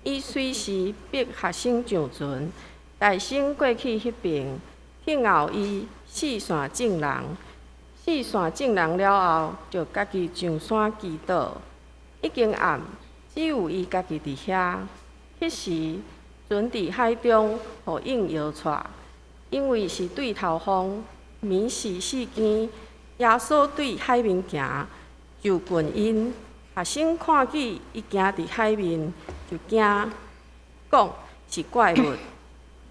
伊隨時逼學生上船，大聲過去彼爿，聽候伊四散眾人。四散眾人了後，就家己上山祈禱。已經暗，只有伊家己佇遐。彼時，船佇海中予湧搖掣，因為是對頭風。暝時四更，耶穌對海面行，就近𪜶。學生看見伊行佇海面，就驚，講是怪物，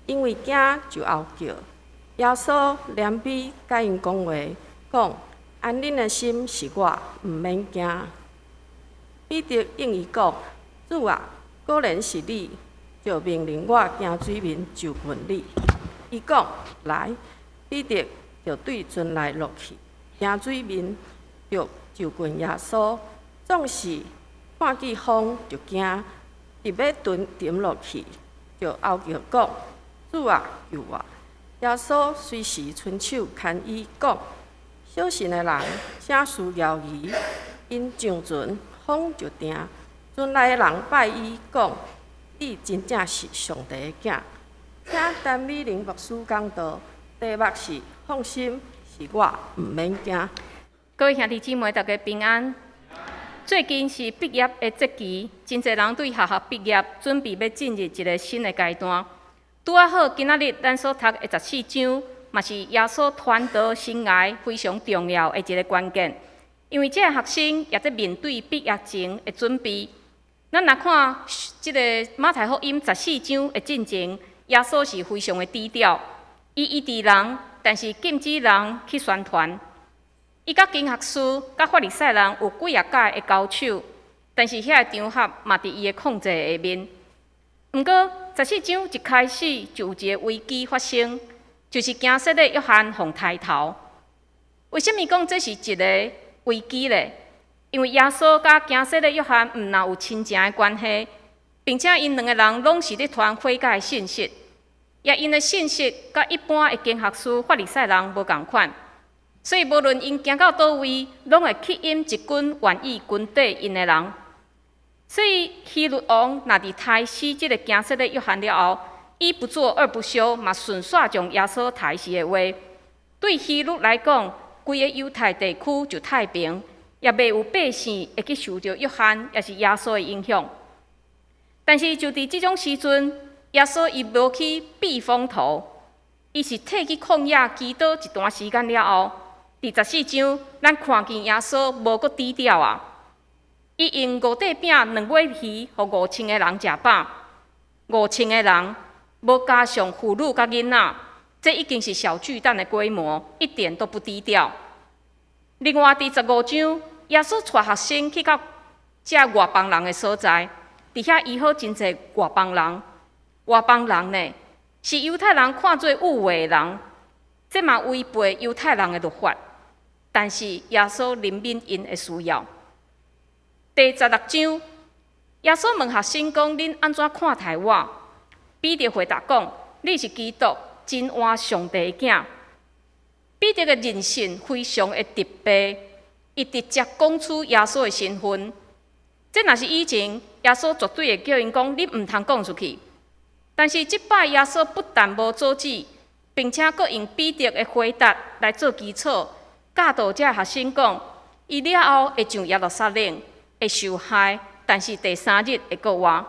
因為驚就嗷叫。耶穌憐憫佮𪜶講話，講：安恁的心，是我，毋免驚。彼得應伊講：主啊，果然是你，就命令我行水面就近你。伊講：來。彼得就對船內落去，行水面，就就近耶穌。總是看見風就驚，欲沉沉落去，就嗷叫講：主啊，救我！耶穌隨時伸手牽伊講：小信的人，啥事猶疑？𪜶上船，風就定。船內的人拜伊講：你真正是上帝的囝。請陳美玲牧師講道，題目是放心，是我，毋免驚。各位兄弟姊妹，大家平安。最近是畢業的節期，真濟人對學校畢業，準備欲進入一个新的階段。拄仔好，今仔日咱所讀的十四章，嘛是耶穌傳道生涯非常重要的一个關鍵。因為這个學生也佇面對畢業前的準備。咱若看這个馬太福音十四章的進前，耶穌是非常的低調，伊醫治人，但是禁止人去宣傳。伊佮經學師、佮法利賽人有幾若擺的交手，但是遐个場合嘛佇伊的控制下面。毋過十四章一開始就有一个危機發生，就是驚洗禮約翰予刣頭。為啥物講這是一个危機咧？因為耶穌佮驚洗禮約翰毋但有親情的關係，並且𪜶兩个人攏是咧傳悔改的信息，也𪜶的信息佮一般的經學師、法利賽人無仝款。所以，無論𪜶行到佗位，攏會吸引一群願意跟綴𪜶的人。所以，希律王若佇刣死這个驚洗禮約翰了後，一不做二不休，嘛順紲將耶穌刣死的話，對希律來講，規个猶太地區就太平，也袂有百姓會去受著約翰，抑是耶穌的影響。但是，就佇這種時陣，耶穌伊無去避風頭，伊是退去曠野祈禱一段時間了後。佇十四章，咱看見耶穌無閣低調啊！伊用五塊餅、兩尾魚，予五千个人食飽。五千个人，無加上婦女佮囡仔，這已經是小巨蛋的規模，一點都不低調。另外，佇十五章，耶穌帶學生去到這外邦人的所在，佇遐醫好真濟外邦人。外邦人呢，是猶太人看做污穢的人，這嘛違背猶太人的律法。但是耶穌憐憫𪜶的需要。第十六章，耶穌問學生講：恁按怎看待我？彼得回答講：你是基督，真活上帝的囝。彼得的認信非常的直白，伊直接講出耶穌的身份。這若是以前，耶穌絕對會叫𪜶講：你毋通講出去。但是這擺耶穌不但無阻止，並且閣用彼得的回答來做基礎，教導這學生講：伊了後會上耶路撒冷，會受害，但是第三日會復活。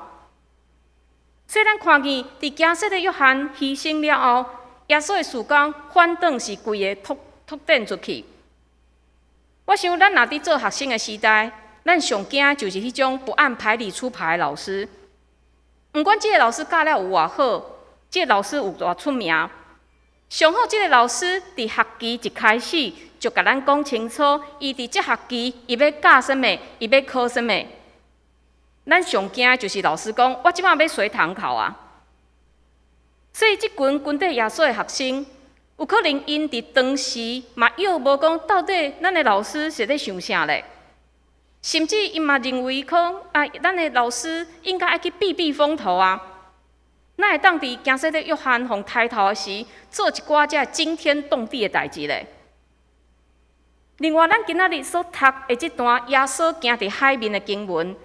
所以咱看見，佇驚洗禮約翰犧牲了後，耶穌的事工反轉是規个拓展出去。我想，咱若佇做學生的時代，咱上驚就是彼種不按牌理出牌的老師。毋管這个老師教了有偌好，這个老師有偌出名，上好這个老師佇學期一開始就共咱講清楚，伊佇這學期伊欲教啥物，伊欲考啥物。咱上驚就是老師講，我這擺欲隨堂考啊。所以，這群跟綴耶穌的學生，有可能𪜶佇當時嘛猶無講，到底咱的老師是咧想啥咧？甚至𪜶嘛認為講啊，咱的老師應該愛去避避風頭啊。哪會當佇驚洗禮約翰予刣頭的時，做一寡這驚天動地的代誌咧？另外，咱今仔日所讀的這段耶穌行佇海面的經文，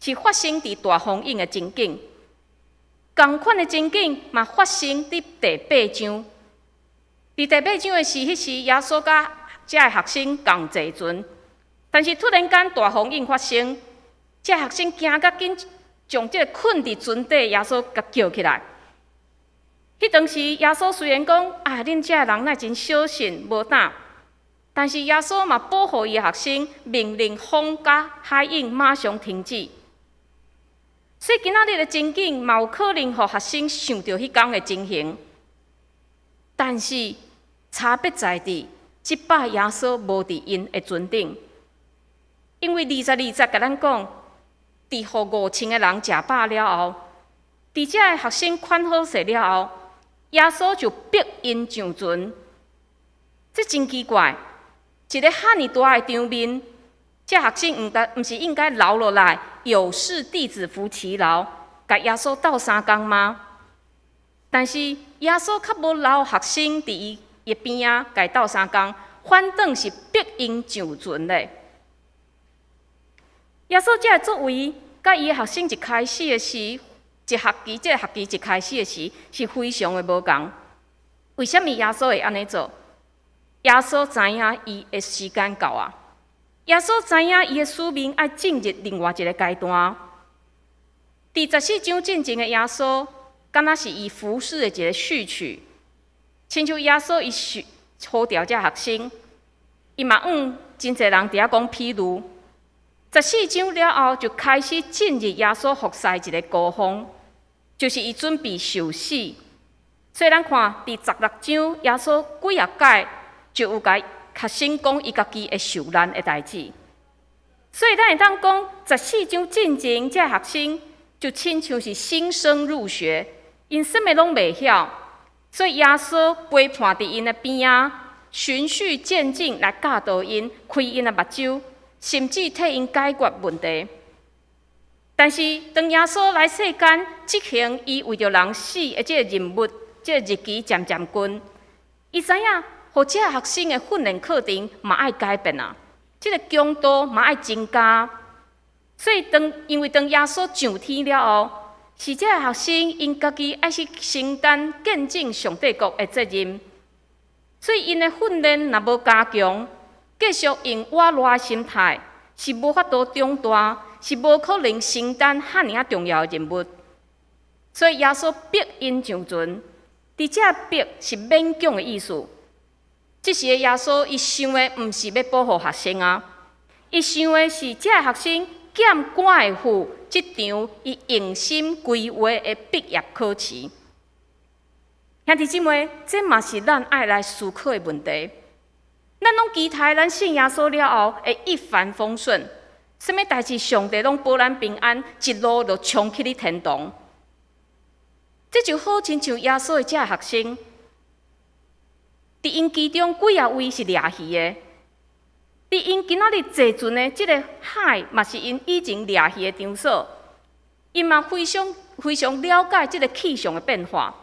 是發生佇大風湧的情景。仝款的情景嘛發生佇第八章。佇第八章的時，彼時耶穌佮遮的學生仝坐船，但是突然間大風湧發生，遮學生驚甲緊將這個睏佇船底耶穌共叫起來。彼當時耶穌雖然講啊，恁遮的人哪真小信無膽，但是耶穌嘛保護伊的學生，命令風佮海湧馬上停止。所以今仔日的情景嘛有可能予學生想著彼工的情形，但是差別在佇，這擺耶穌無佇𪜶的船頂，因為22節共咱講，佇予5000個人食飽了後，佇遮的學生款好勢了後，耶穌就逼𪜶上船。這真奇怪，一个遐爾大的場面，這學生毋是應該留落來，有事弟子服其勞，共耶穌鬥相共嗎？但是耶穌卻無留學生佇伊的邊仔，共伊鬥相共，反轉是逼𪜶上船咧。耶穌這个作為，佮伊的學生一開始的時，一學期這个學期一開始的時，是非常的無仝。為啥物耶穌會按呢做？耶穌知影伊的時間到啊！耶穌知影伊的使命愛進入另外一个階段。佇14章進前的耶穌，敢若是伊服侍的一个序曲，親像耶穌伊是呼召這學生，伊嘛向真濟人佇遐講譬喻。十四章了後，就開始進入耶穌服侍一个高峰，就是伊準備受死。所以咱看佇16章，耶穌幾仔擺就有共學生講伊家己會受難的代誌。所以咱會當講，十四章進前，這學生就親像是新生入學，𪜶啥物攏袂曉，所以耶穌陪伴佇𪜶的邊仔，循序漸進來教導𪜶，開𪜶的目睭，甚至替𪜶解決問題。但是當耶穌來世間執行伊為著人死的這个任務，這个日期漸漸近，伊知影，予這學生的訓練課程嘛愛改變啊，這个強度嘛愛增加。所以當因為當耶穌上天了後，是這個學生𪜶家己愛去承擔見證上帝國的責任。所以𪜶的訓練若無加強，繼續用倚賴的心態，是無法度長大，是無可能承擔遐爾仔重要的任務。所以耶穌逼𪜶上船，佇這逼是勉強的意思。這時的耶穌，伊想的毋是欲保護學生啊，伊想的是這個學生敢會赴這場伊用心規劃的畢業考試。兄弟姊妹，這嘛是咱愛來思考的問題。咱攏期待咱信耶穌了後會一帆風順，啥物代誌上帝攏保咱平安，一路就衝去咧天堂。這就好親像耶穌的這學生，佇𪜶其中幾仔位是掠魚的，佇𪜶今仔日坐船的這个海，嘛是𪜶以前掠魚的場所，𪜶嘛非常非常了解這个氣象的變化。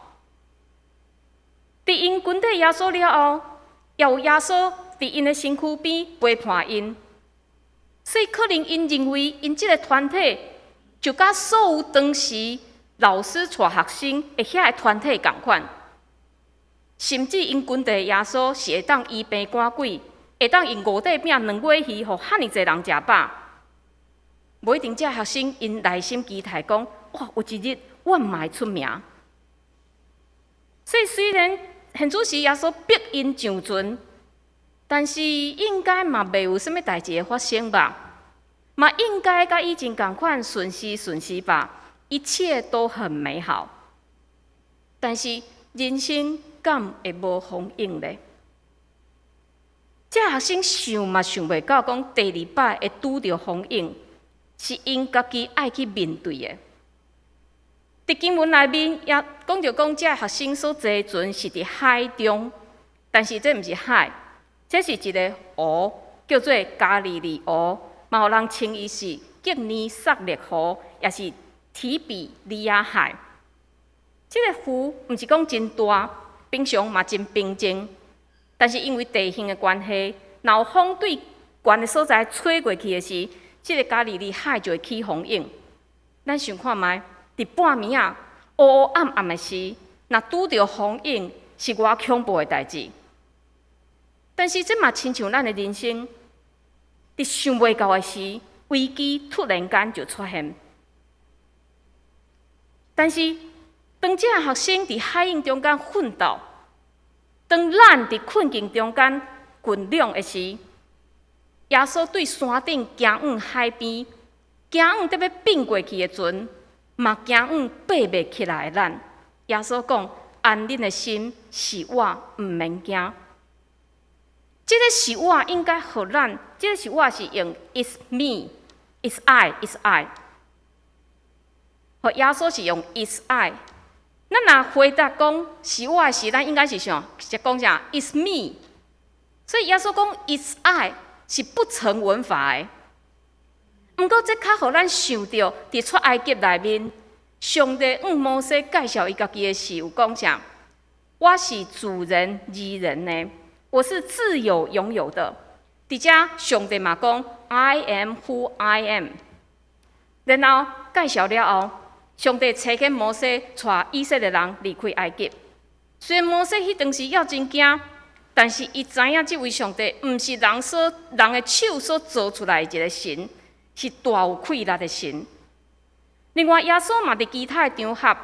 佇𪜶跟綴耶穌了後，也有耶穌佇𪜶的身軀邊陪伴𪜶，所以可能𪜶認為𪜶這个團體就佮所有當時老師帶學生的遐个團體仝款，甚至𪜶跟綴耶穌是會當醫病趕鬼，會當用五塊餅兩尾魚，予遐爾濟人食飽。無一定這學生𪜶內心期待講：哇，有一日我嘛會出名。所以雖然現此時耶穌逼𪜶上船，但是應該嘛袂有啥物代誌會發生吧？嘛應該佮以前仝款順時順時吧？一切都很美好。但是人生敢會無風湧咧？這學生想嘛想袂到，講第二擺會拄著風湧，是𪜶家己愛去面對的。佇經文內面也講著講，這學生所坐的船是佇海中，但是這毋是海，這是一个湖，叫做加利利湖，嘛予人稱伊是革尼撒勒湖，也是提比哩亞海。這个湖毋是講真大，平常嘛真平靜，但是因為地形的關係，若有風對懸的所在吹過去的時，這个加利利海就會起風湧。咱想看覓，佇半暝仔，烏烏暗暗的時，若拄著風湧，是偌恐怖的代誌。但是這嘛親像咱的人生，佇想袂到的時，危機突然間就出現。但是當這學生佇海湧中間奮鬥，當咱佇困境中間困擾的時，耶穌對山頂行往海邊，行往欲變過去的船，嘛行往爬袂起來的咱。耶穌講：安恁的心，是我，毋免驚。這个是我應該予咱，這个是我是用 It's me, It's I, It's I。予耶穌是用 It's I。咱若回答講是我的時，咱應該是想是講啥？It's me。所以耶穌講 It's I 是不成文法的。毋過這較予咱想著，佇出埃及內面，上帝向摩西介紹伊家己的時，有講啥？我是主人擬人的，我是自有永有的。佇遮上帝嘛講 I am who I am。然後介紹了後，上帝差遣摩西帶以色列人離開埃及。雖然摩西彼當時猶真驚，但是伊知影這位上帝毋是人的手所造出來的一个神，是大有氣力的神。另外，耶穌嘛佇其他的場合，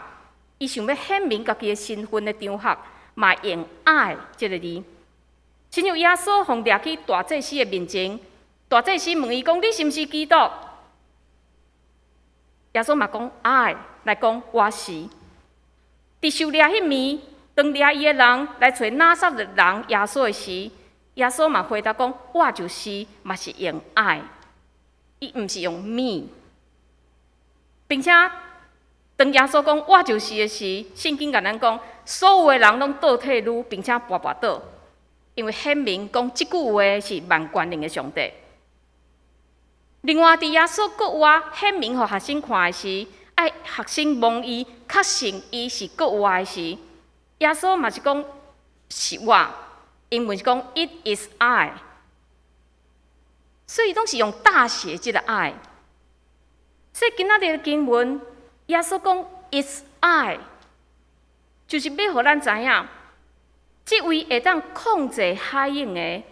伊想欲顯明家己的身份的場合，嘛用 I 這个字。親像耶穌予掠去大祭司的面前，大祭司問伊講：你是毋是基督？耶穌嘛講 I 來講我是。佇受掠彼暝，當掠伊的人來揣拿撒勒人耶穌的時，耶穌嘛回答講：我就是，嘛是用 I，伊毋是用 me。並且當耶穌講我就是的時，聖經共咱講，所有的人攏倒退嚕，並且跋跋倒，因為顯明講這句話是萬權能的上帝。另外，佇耶穌復活顯明予學生看的時，愛學生摸伊，確信伊是復活的時，耶穌嘛是講是我，英文是講 It is I，所以攏是用大寫這個 I。所以今仔日的經文，耶穌講 It's I，就是欲予咱知影，這位會當控制海湧的，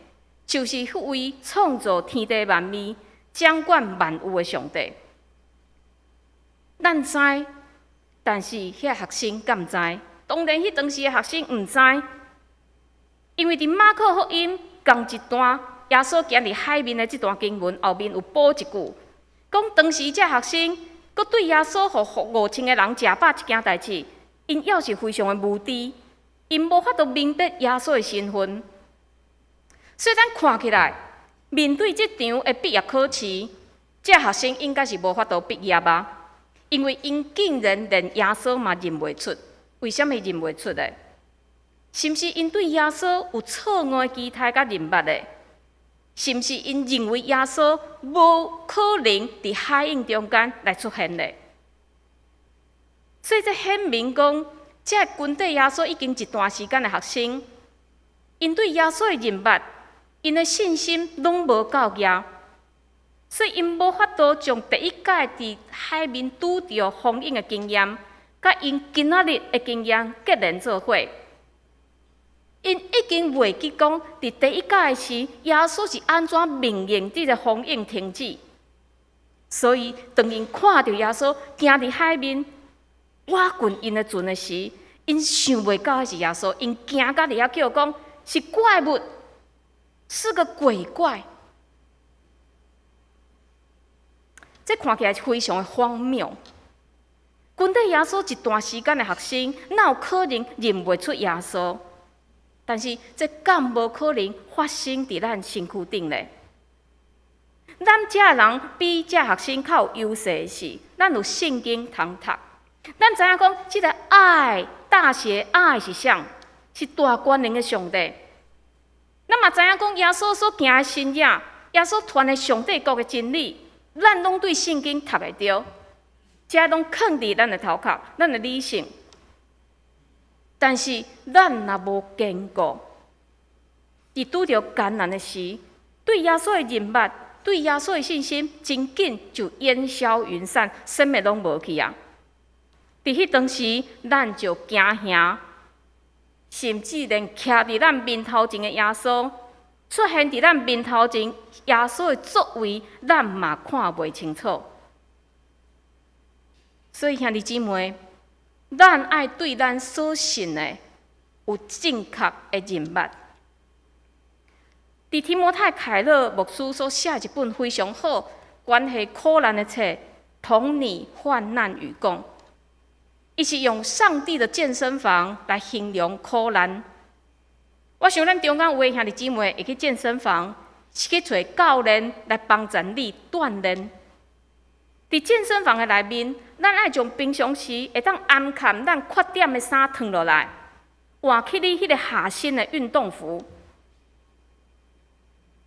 就是彼位創造天地萬物、掌管萬有的上帝。咱知，但是遐學生敢知？當然，彼當時的學生毋知，因為佇馬可福音仝一段，耶穌行佇海面的這段經文後面有補一句，講當時這學生閣對耶穌予5000個人食飽這件代誌，𪜶猶是非常的無知，𪜶無法度明白耶穌的身份。所以咱看起來，面對這場的畢業考試，這學生應該是無法度畢業啊，因為𪜶竟然連耶穌嘛認袂出。為啥物認袂出的？是毋是𪜶對耶穌有錯誤的期待佮認捌的？是毋是𪜶認為耶穌無可能佇海湧中間來出現的？所以這顯明講，這跟綴耶穌已經一段時間的學生，𪜶對耶穌的認捌，𪜶的信心攏無夠額，所以𪜶無法度將第一擺佇海面拄著風湧的經驗，佮𪜶今仔日的經驗結連做伙。𪜶已經袂記講，佇第一擺時，耶穌是按怎命令這个風湧停止。所以，當𪜶看著耶穌行佇海面，倚近𪜶的船的時，𪜶想袂到彼是耶穌，𪜶驚甲佇遐叫講是怪物，是個鬼怪。這看起來是非常的荒謬。跟綴耶穌一段時間的學生，哪有可能認袂出耶穌？但是這敢無可能發生佇咱身軀頂咧？咱這人比這學生較有優勢的是，咱有聖經通讀，咱知影講這个 I 大寫 I 是啥？是大權能的上帝。咱嘛知影講耶穌所行的神蹟，耶穌傳的上帝國的真理，咱攏對聖經讀會著，這攏囥佇咱的頭殼，咱的理性。但是咱若無堅固，佇拄著艱難的時，對耶穌的認捌，對耶穌的信心，真緊就煙消雲散，啥物攏無去啊！佇彼當時，咱就驚嚇，甚至連徛佇咱面頭前的耶穌，出現佇咱面頭前耶穌的作為，咱嘛看袂清楚。所以兄弟姊妹，咱愛對咱所信的有正確的認捌。佇提摩太凱勒牧師所寫一本非常好關係苦難的冊，《同你患難與共》。伊是用上帝的健身房來形容苦難。我想咱中間有的兄弟姊妹會去健身房，是去揣教練來幫助你鍛鍊。佇健身房的內面，咱愛將平常時會當掩蓋咱缺點的衫脫落來，換去你彼个下身的運動服。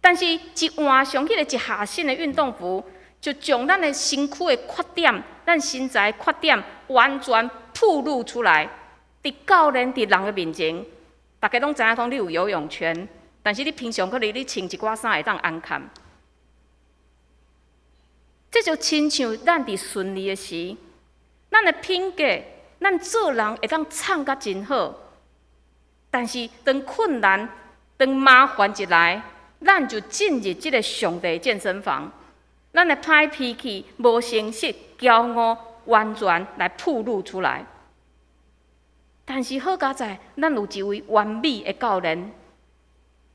但是，一換上彼个一下身的運動服，就將咱的身軀的缺點、咱身材的缺點完全暴露出來。佇教練、佇人的面前，逐家攏知影講你有游泳圈，但是你平常可能你穿一寡衫會當掩蓋。這就親像咱佇順利的時，咱的品格、咱做人會當創甲真好，但是當困難、當麻煩一來，咱就進入這个上帝健身房，咱的歹脾氣、無誠實、驕傲，完全來暴露出來。但是好佳哉，咱有一位完美的教練，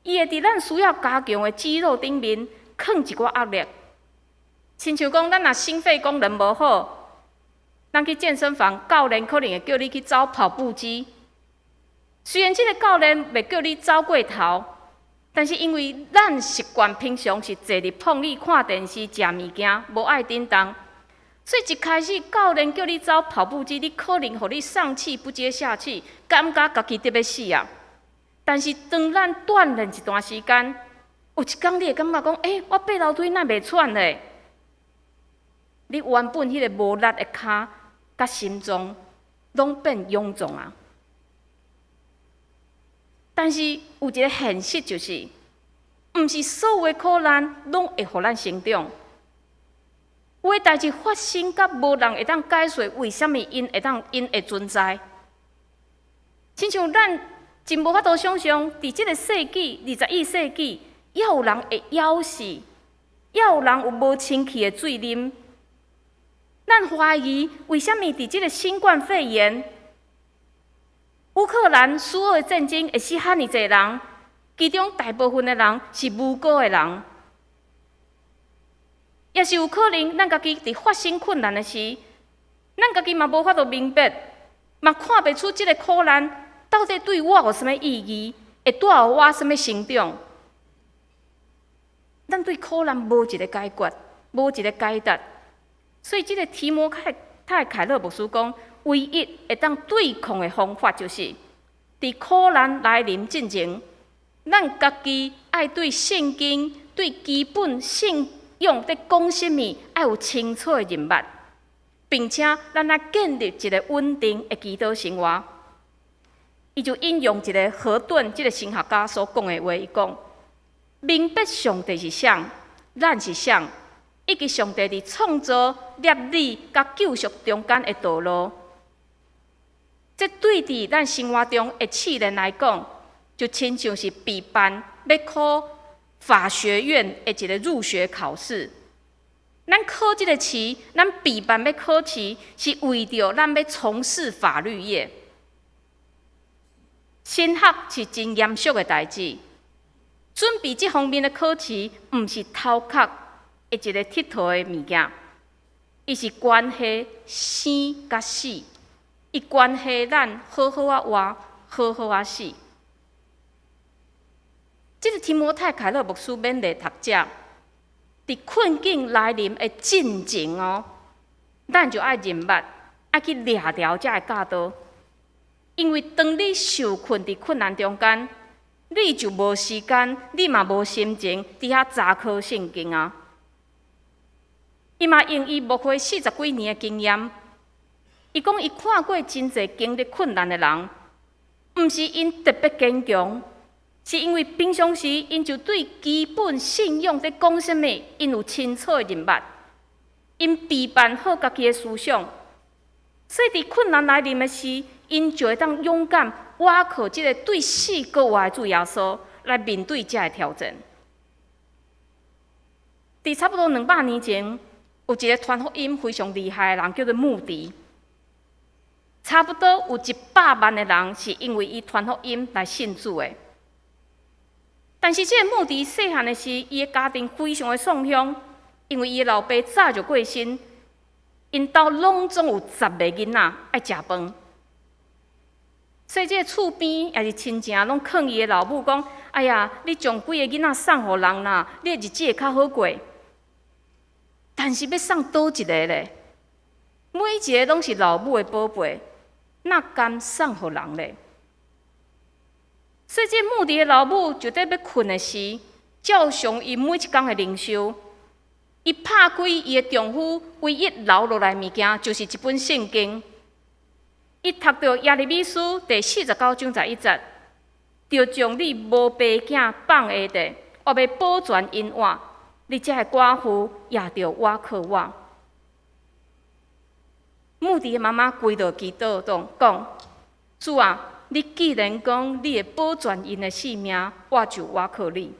伊會佇咱需要加強的肌肉頂面囥一寡壓力。親像講，咱若心肺功能無好，咱去健身房，教練可能會叫你去走跑步機。雖然這个教練袂叫你走過頭，但是因為咱習慣平常是坐佇膨椅看電視、食物件，無愛振動，所以一開始教練叫你走跑步機，你可能予你上氣不接下氣，感覺家己得欲死啊！但是當咱鍛鍊一段時間，有一工你會感覺講，欸，我爬樓梯哪袂喘咧？你原本彼个無力的跤佮心臟，攏變勇壯啊！但是有一个現實就是，毋是所有的苦難攏會予咱成長。有的代誌發生，佮無人會當解釋為啥物𪜶會當𪜶會存在。親像咱真無法度想象，佇這个世紀，21世紀，猶有人會枵死，猶有人有無清氣的水啉。咱懷疑為啥物佇這个新冠肺炎、烏克蘭蘇俄戰爭會死遐爾濟人，其中大部分的人是無辜的人，也是有可能咱家己佇發生困難的時，咱家己嘛無法度明白，嘛看袂出這个苦難到底對我有啥物意義，會帶予我啥物成長。咱對苦難無一个解決，無一个解答。所以，這个提摩太凱勒牧師講，唯一會當對抗的方法，就是佇苦難來臨進前，咱家己愛對聖經、對基本信仰佇講啥物，愛有清楚的認捌，並且咱愛建立一个穩定的祈禱生活。伊就引用一个何頓這个神學家所講的話，伊講：明白上帝是誰，咱是誰，以及上帝佇創造、立理佮救贖中間的道路，這對佇咱生活中的試煉來講，就親像是備辦欲考法學院的一个入學考試。咱考這个試，咱備辦欲考試，是為著咱欲從事法律業。神學是真嚴肅的代誌，準備這方面的考試，毋是頭殼的一个𨑨迌的物件，伊是關係生佮死，伊關係咱好好仔活，好好仔死。這个提摩太凱勒牧師勉勵讀者，佇困境來臨的進前哦，咱就愛認捌，愛去掠牢這个教導。因為當你受困佇困難中間，你就無時間，你嘛無心情佇遐查考聖經啊。伊嘛用伊牧會四十幾年的經驗，伊講伊看過真濟經歷困難的人，毋是𪜶特別堅強，是因為平常時𪜶就對基本信仰佇講啥物，𪜶有清楚的認捌，𪜶備辦好家己的思想，所以佇困難來臨的時，𪜶就會當勇敢倚靠這個對死閣活的主耶穌來面對這个挑戰。佇差不多200年前，有一個傳福音非常厲害的人，叫做穆迪。差不多有100萬的人是因為伊傳福音來信主的。但是這个穆迪細漢的時，伊的家庭非常的喪鄉，因為伊的老爸早就過身，𪜶兜攏總有十個囡仔愛食飯，所以這个厝邊抑是親情攏勸伊的老母講：“哎呀，你將幾個囡仔送予人啦，你的日子會較好過。”但是欲送佗一个咧？每一个攏是老母的寶貝，哪甘送予人咧？所以，這穆迪的老母就佇欲睏的時，照常伊每一工的靈修，伊拍開伊的丈夫唯一留落來物件，就是一本聖經。伊讀著耶利米書第49章11節，著將你無爸囝放下的，我欲保全𪜶活，你這个寡婦也著倚靠我。穆迪的媽媽跪落祈禱，講：主啊，你既然講你會保全𪜶的性命，我就倚靠你。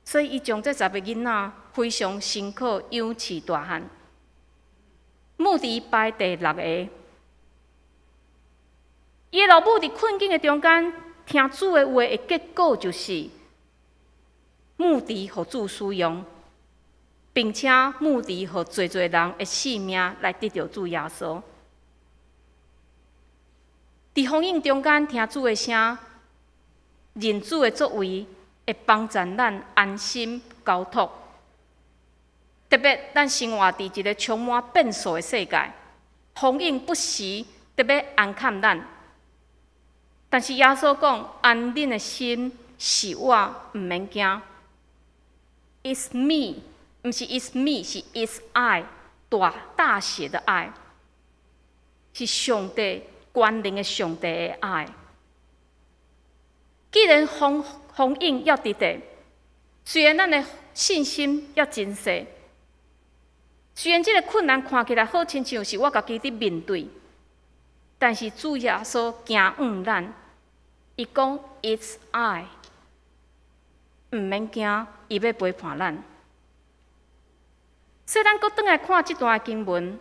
所以，伊將這十个囡仔非常辛苦養飼大漢。穆迪排第六個。伊的老母佇困境的中間聽主的話的結果，就是穆迪予主使用，並且穆迪予濟濟人的性命來得著主耶穌。佇風湧中間聽主的聲，認主的作為，會幫助咱安心交託。特別咱生活佇一個充滿變數的世界，風湧不時特別安崁咱。但是耶穌講：安恁的心，是我，毋免驚。It's me，毋是 It's me，是 It's I，大大寫的 I，是上帝全能的上帝的愛。既然風湧猶佇咧，雖然咱的信心猶真細，雖然這个困難看起來好親像是我家己佇面對，但是主耶穌行向咱，伊講 It's I，毋免驚，伊欲陪伴咱。所以咱閣轉來看這段經文，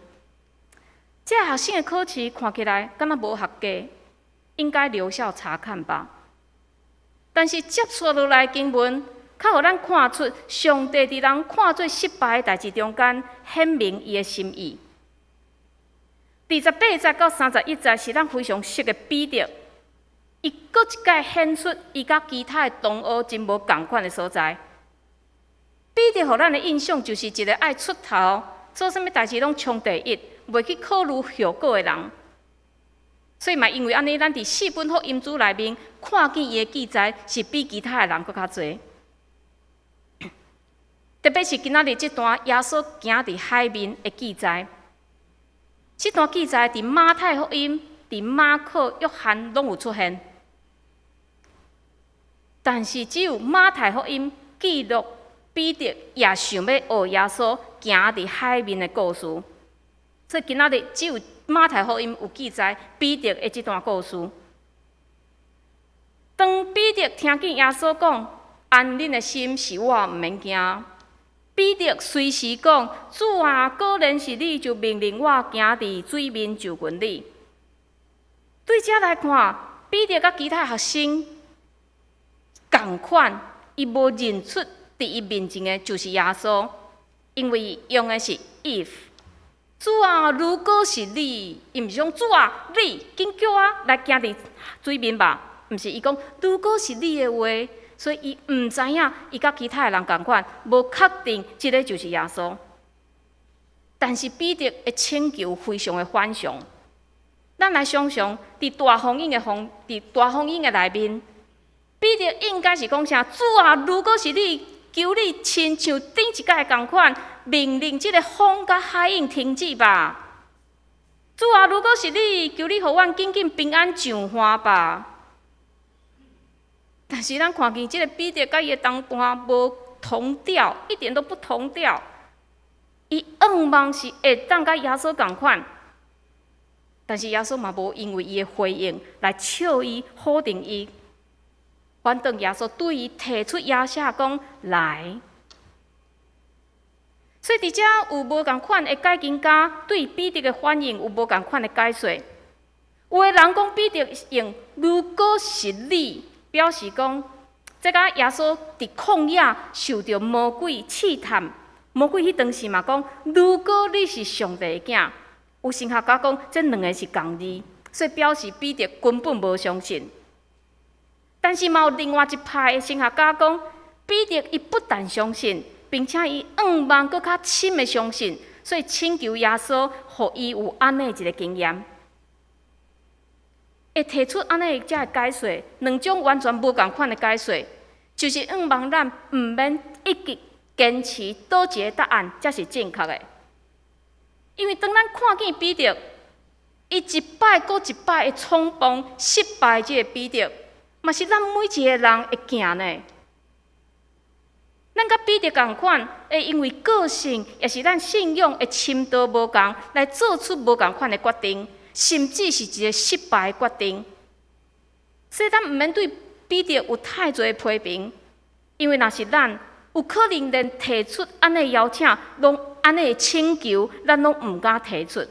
這个學生的考試看起來敢若無合格，應該留校察看吧？但是接續落來經文，較予咱看出上帝佇人看做失敗的代誌中間，顯明伊的心意。28節到31節是咱非常熟的彼得，伊閣一擺顯出伊佮其他的同學真無仝款的所在。彼得予咱的印象就是一个愛出頭，做啥物代誌攏衝第一，袂去考慮後果的人。所以嘛，因為按呢，咱佇四本福音書內面看見伊的記載是比其他的人閣較濟。特別是今仔日這段耶穌行佇海面的記載，這段記載佇馬太福音、佇馬可、約翰攏有出現，但是只有馬太福音記錄彼得也想欲學耶穌行佇海面的故事。所以今仔日只有馬太福音有記載彼得的這段故事。當彼得聽見耶穌講：安恁的心，是我，毋免驚。彼得隨時講：主啊，果然是你，就命令我行佇水面就近你。對這來看，彼得佮其他學生仝款，伊無認出佇伊面前的就是耶穌，因為用的是 if。主啊，如果是你，伊毋是講主啊，你緊叫我來行佇水面吧？毋是，伊講如果是你的話，所以伊毋知影，伊佮其他的人仝款，無確定這个就是耶穌。但是彼得的請求非常的反常。咱來想象，佇大風湧的內面，彼得應該是講啥？主啊，如果是你，求你親像頂一擺仝款，命令這个風佮海湧停止吧。主啊，如果是你，求你予阮緊緊平安上岸吧。但是咱看見這个彼得佮伊的同伴無同調，一點都不同調。伊願望是會當佮耶穌仝款，但是耶穌嘛無因為伊的回應來笑伊、否定伊，反轉耶穌對伊提出邀請講來。所以佇遮有無仝款的解經家對彼得的反應有無仝款的解說。有的人講彼得用如果是你，表示講，這佮耶穌佇曠野受著魔鬼試探，魔鬼彼當時嘛講，如果你是上帝的囝，有神學家講這兩个是仝字，所以表示彼得根本無相信。但是嘛有另外一派的神學家講，彼得伊不但相信，並且伊向望閣較深的相信，所以請求耶穌予伊有按呢一个經驗。會提出按呢遮的解說，兩種完全無仝款的解說，就是向望咱毋免一直堅持佗一个答案才是正確的。因為當咱看見彼得，伊一擺閣一擺的創碰失敗，這个彼得，嘛是咱每一个人會行呢。咱佮彼得仝款，會因為個性，抑是咱信仰的深度無仝，來做出無仝款的決定，甚至是一个失敗的決定。所以咱毋免對彼得有太濟的批評，因為若是咱，有可能連提出按呢邀請，攏按呢請求，咱攏毋敢提出。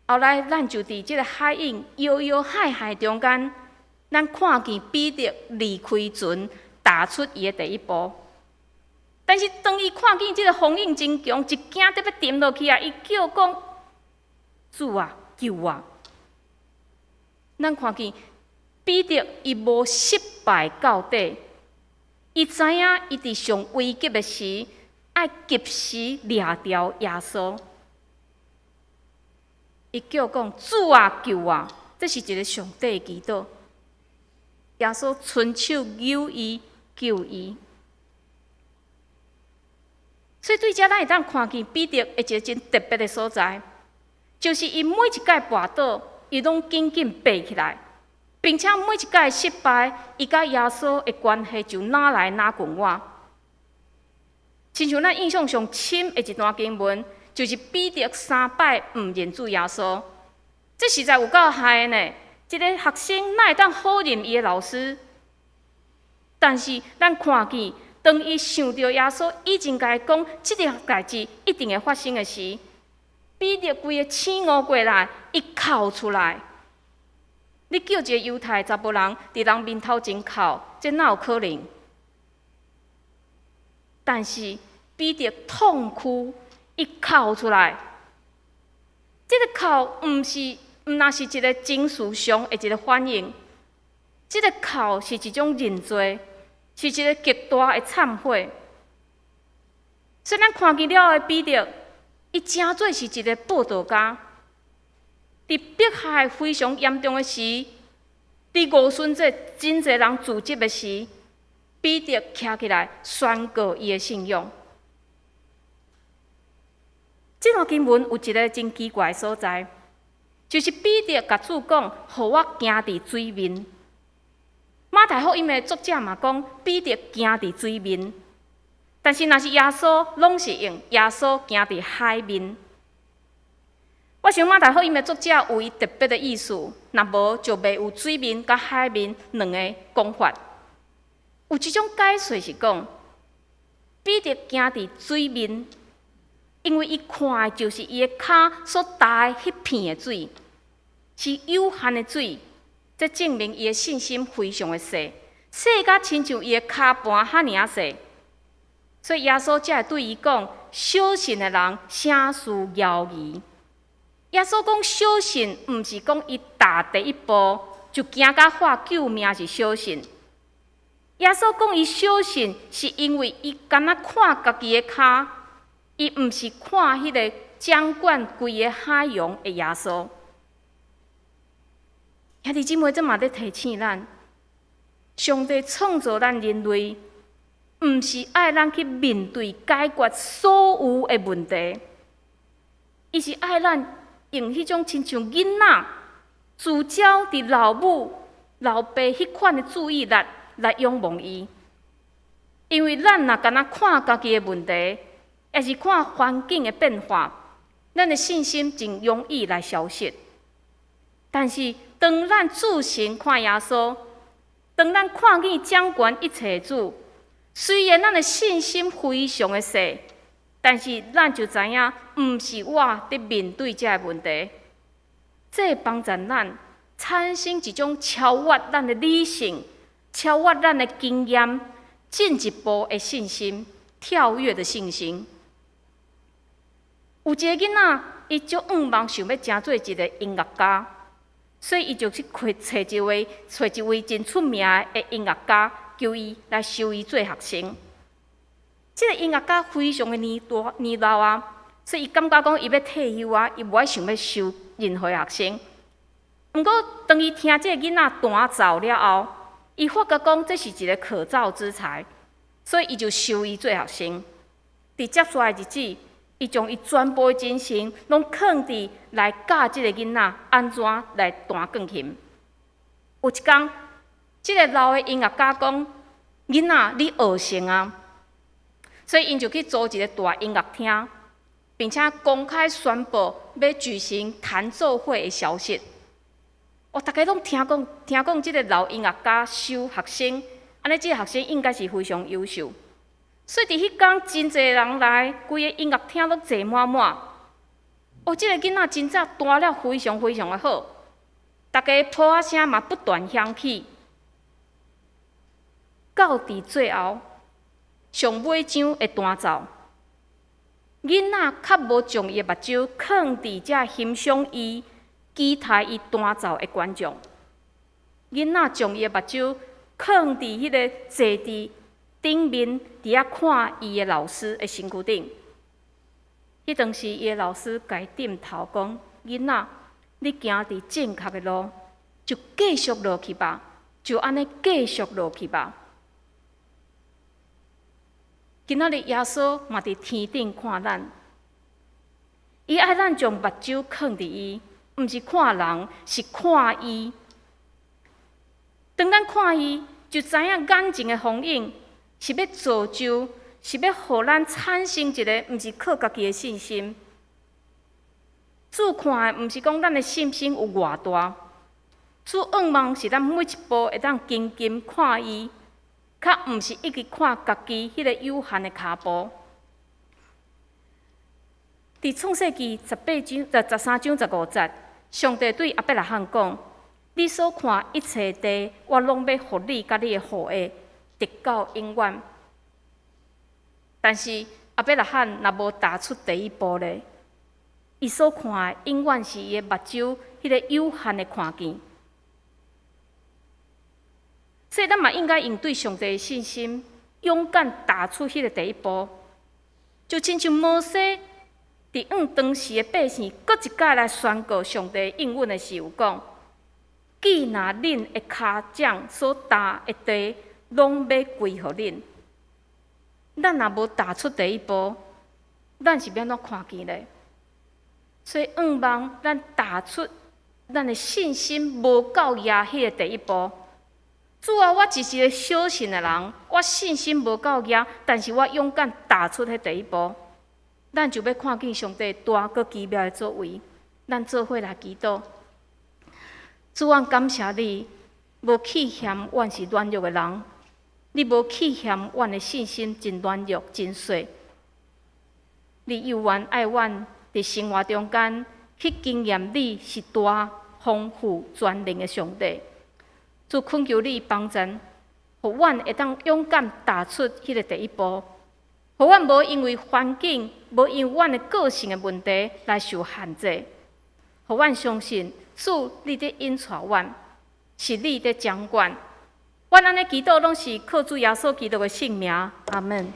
後來，咱就佇這个海湧搖搖晃晃中間，咱看見彼得離開船，踏出伊的第一步。但是當伊看見這个風湧真強，一驚得欲沉落去啊！伊叫講：主啊，救我！咱看見彼得伊無失敗到底，伊知影伊佇上危急的時，愛及時掠牢耶穌。伊叫講：主啊，救我！這是一个上帝的祈禱。耶穌伸手搝伊，救伊。所以對遮，咱會當看見彼得的一个真特別的所在，就是伊每一擺跋倒，伊攏緊緊爬起來，並且每一擺失敗，伊佮耶穌的關係就愈來愈近倚。親像咱印象上深的一段經文，就是彼得三擺毋認主耶穌，這實在有夠害的呢。一个學生哪會當否認伊的老師？但是咱看見，當伊想著耶穌以前共伊講，這个代誌一定會發生的時，彼得規个醒悟過來，伊哭出來。你叫一个猶太查埔人佇人面頭前哭，這哪有可能？但是彼得痛哭，伊哭出來。這个哭毋是，毋若是一个情緒上的一个反應，這个哭是一種認罪，是一个極大的懺悔。所以咱看見了的彼得，伊誠做是一个報道家。佇迫害非常嚴重的時，佇五旬節真濟人聚集的時，彼得徛起來宣告伊的信仰。這段經文有一个真奇怪的所在，就是彼得共主講，予我行佇水面。馬太福音的作者嘛講，彼得行佇水面，但是若是耶穌，攏是用耶穌行佇海面。我想馬太福音的作者有伊特別的意思，若無就袂有水面佮海面兩个講法。有一種解說是講，彼得行佇水面，因為伊看的就是伊的跤所踏的彼片的水，是有限的水，這證明伊的信心非常的細，細甲親像伊的跤盤遐爾仔細。所以耶穌才會對伊講：小信的人，啥事猶疑？耶穌講小信，毋是講伊踏第一步就驚甲喊救命是小信。耶穌講伊小信，是因為伊敢若看家己的跤，伊毋是看彼个掌管規个海洋的耶穌。兄弟姊妹，這嘛咧提醒咱，上帝創造咱人類，毋是愛咱去面對解決所有的問題，伊是愛咱用彼種親像囡仔聚焦佇老母、老爸彼款的注意力來仰望伊。因為咱若敢若看家己的問題，抑是看環境的變化，咱的信心真容易來消失。但是，當咱注神看耶穌，當咱看見掌權一切的主，雖然咱的信心非常的細，但是咱就知影，毋是我佇面對這个問題。這幫助咱產生一種超越咱的理性、超越咱的經驗、進一步的信心、跳躍的信心。有一個囡仔，伊足向望想欲成做一個音樂家，所以伊就去揣一位真出名的音樂家，求伊來收伊做學生。這個音樂家非常的年大年老啊，所以伊感覺講伊欲退休啊，伊無愛想欲收任何學生。毋過，當伊聽這個囡仔彈奏了後，伊發覺講這是一個可造之材，所以伊就收伊做學生。佇接下來日子，伊將伊全部的精神攏囥佇來教這個囡仔按怎來彈鋼琴。有一工，這個老的音樂家講：“囡仔，你學成啊！”所以𪜶就去租一個大音樂廳，並且公開宣布欲舉行彈奏會的消息。哦，逐家攏聽講，聽講這個老音樂家收學生，按呢這個學生應該是非常優秀。所以佇彼工真濟人來，規个音樂廳攏坐滿滿。哦，這個囡仔真正彈了非常非常的好，逐家拍仔聲嘛不斷響起。到佇最後，上尾場的彈奏，囡仔較無將伊的目睭囥佇遮欣賞伊、期待伊彈奏的觀眾。囡仔將伊的目睭囥佇彼个坐佇頂面，佇遐看伊的老師的身軀頂。彼當時，伊的老師共伊點頭講：“囡仔，你行佇正確的路，就繼續落去吧，就按呢繼續落去吧。”今仔日耶穌嘛佇天頂看咱，伊愛咱將目睭囥佇伊，毋是看人，是看伊。當咱看伊，就知影眼前的風景是欲造就，是欲予咱產生一个毋是靠家己的信心。主看的毋是講咱的信心有偌大，主向望是咱每一步會當緊緊看伊，較毋是一直看家己彼个有限的跤步。佇創世記18章、13章15節，上帝對亞伯拉罕講：“你所看一切地，我攏欲予你佮你的後裔，直到永遠。”但是亞伯拉罕若無踏出第一步咧，伊所看的永遠是伊的目睭彼個有限的看見。所以咱嘛應該用對上帝的信心，勇敢踏出彼个第一步。就親像摩西佇向當時的百姓，閣一擺來宣告上帝應允的時，有講：“既若恁的跤掌所踏的地，攏欲歸予恁。”咱若無踏出第一步，咱是欲按怎看見咧？所以，向望咱踏出咱的信心無夠額彼個第一步。主啊，我只是一個小信的人，我信心無夠額，但是我勇敢踏出彼第一步，咱就欲看見上帝大閣奇妙的作為。咱做伙來祈禱。主，阮感謝你，無棄嫌阮是軟弱的人，你無棄嫌阮的信心真軟弱、真細。你猶原愛阮佇生活中間去經驗你是大、豐富、全能的上帝。主，懇求你幫助，予阮會當勇敢踏出彼个第一步，予阮無因為環境、無因為阮的個性的問題來受限制，予阮相信主，你佇引帶阮，是你佇掌管。阮按呢祈禱，攏是靠主耶穌基督的聖名。阿門。